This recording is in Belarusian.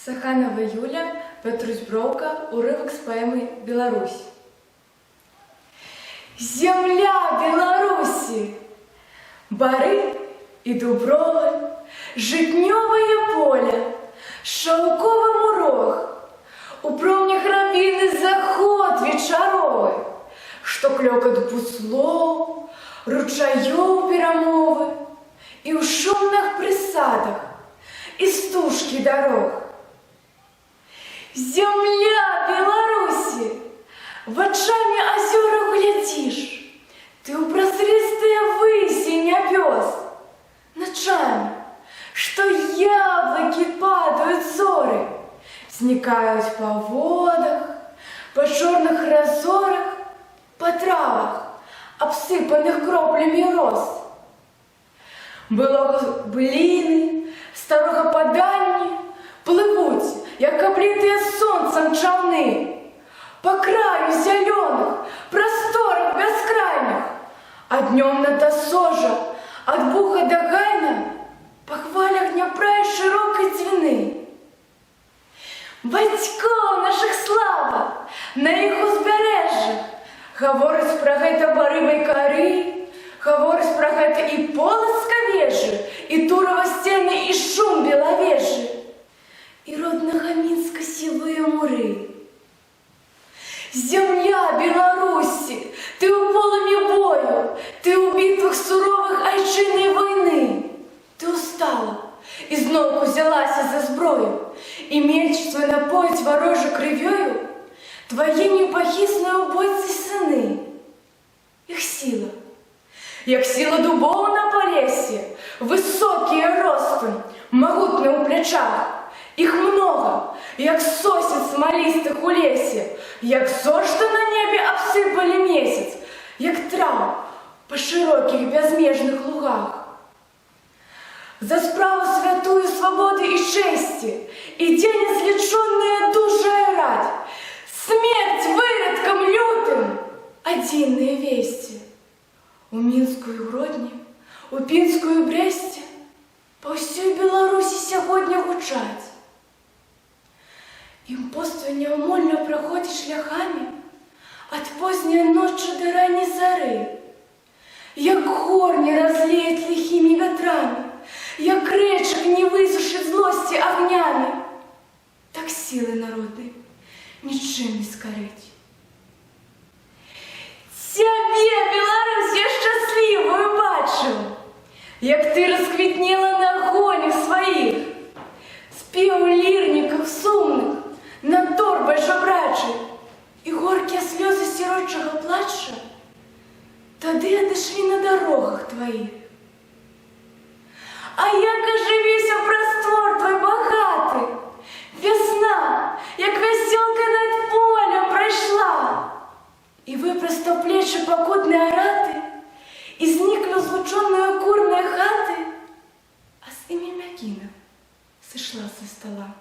Саханова Юля, Петрусь Броўка, урывак з паэмы «Беларусь». Зямля Беларусі, бары і дубровы, жытнёвае поле, шаўковы мурог, у промнях рабіны заход вечаровы, што клёкат буслоў, ручаёў перамовы, і ў шумных прысадах, і стужкі дарог. Зямля Беларусі, вачамі азёраў глядзіш ты ў празрыстыя высі нябёс, начамі, што яблыкі падаюць зоры, знікаюць па водах, па чорных разорах, па травах, абсыпаных кроплямі рос. Былога быліны, старога паданні плывуць, як аблітыя сонцам чаўны, па краю зялёных, прасторах бяскрайніх, а днём над Сожа, ад Буга да Гайна, па хвалях Дняпра і шырокай Дзвіны. Бацькоў нашых слава на іх узбярэжжах, гаворыць пра гэта бары байкары, гаворыць пра гэта і Полацка вежы, і Турава сцены, і шум Белавежы, і роднага Мінска сівыя муры. Зямля Беларусі, ты ў полымі бою, ты ў бітвах суровых айчыннай вайны. Ты устала і зноўку ўзялася за зброю, і меч свой напоіць варожай крывёю твае непахісныя ў бойцы сыны. Іх сіла, як сіла дубоў на Палессі, высокія ростам, магутныя ў плячах. Іх многа, як сосен смалістых у лесе, як зор, што на небе абсыпалі месяц, як траў па шырокіх бязмежных лугах. За справу святую свабоды і чэсці ідзе незлічоная дужая раць. Смерць вырадкам лютым адзіныя весці. У Мінску і Гродні, у Пінску і Брэсце, па ўсёй Беларусі сягоння гучаць. Ім поства няўмольна праходзіць шляхамі ад позняй ночы да ранняй зары. Як гор не развеяць ліхімі вятрамі, як рэчак не высушыць злосці агнямі, так сілы народнай нічым не скарыць. Цябе, Беларусь, я шчаслівую бачыў, як ты расквітнела на гонях сваіх, спеў лірнікаў сумных над торбай жабрачай, і горкія слёзы сірочага плача тады адышлі на дарогах тваіх. А як ажывіўся праствор твой багаты, вясна, як вясёлка над полем прайшла, і выпрастаў плечы пакутныя раты, і зніклі злучоныя курныя хаты, а з імі мякіна сышла са стала.